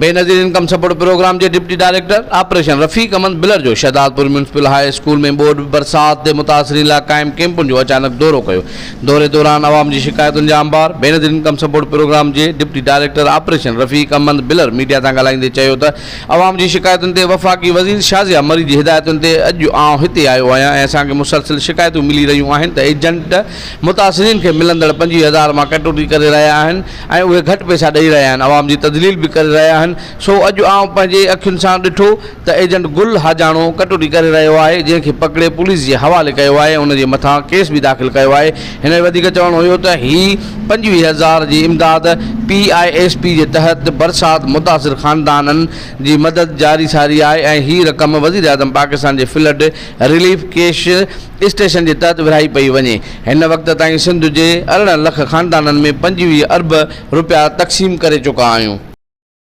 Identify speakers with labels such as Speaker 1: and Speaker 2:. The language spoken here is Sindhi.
Speaker 1: بينظير انڪم سپورٽ پروگرام جي deputy director operation Rafiq Ahmed Bilar جو شهدادپور ميونسپل هاء اسڪول ۾ ٻوڏ برسات تي متاثرين لاء قائم ڪيمپن جو اچانڪ دورو ڪيو. دوري دوران عوام جي شڪايتن جا انبار، بينظير انڪم سپورٽ پروگرام جي deputy director operation Rafiq Ahmed Bilar media سان ڳالهائيندي چيو ته عوام جي شڪايتن تي وفاقي وزير شازيه مري جي هدايتن تي اڄ آئون هتي آيو آهيان ۽ اسان کي مسلسل شڪايتون ملي رهيون آهن ته ايجنٽ متاثرين کي ملندڙ 25 هزار مان ڪٽوتي ڪري رهيا آهن ۽ اهي گهٽ پئسا ڏئي رهيا آهن عوام جي تذليل به ڪري رهيا آهن سو اڄ آئون پنهنجي اکين سان ڏٺو ته ايجنٽ گل حاجاڻو ڪٽوتي ڪري رهيو آهي جنهن کي پڪڙي پوليس جي حوالي ڪيو آهي ۽ ان جي مٿان ڪيس به داخل ڪيو آهي هن جو وڌيڪ چوڻ هيو ته هي 25 هزار جي امداد پي I S P جي تحت برسات متاثر خاندانن جي مدد جاري ساري آهي ۽ هي رقم وزيراعظم پاڪستان جي فلڊ رليف ڪيش اسٽيشن جي تحت ورهائي پئي وڃي. هن وقت تائين سنڌ جي 18 لک خاندانن ۾ 25 ارب رپيا تقسيم ڪري چڪا آهيون.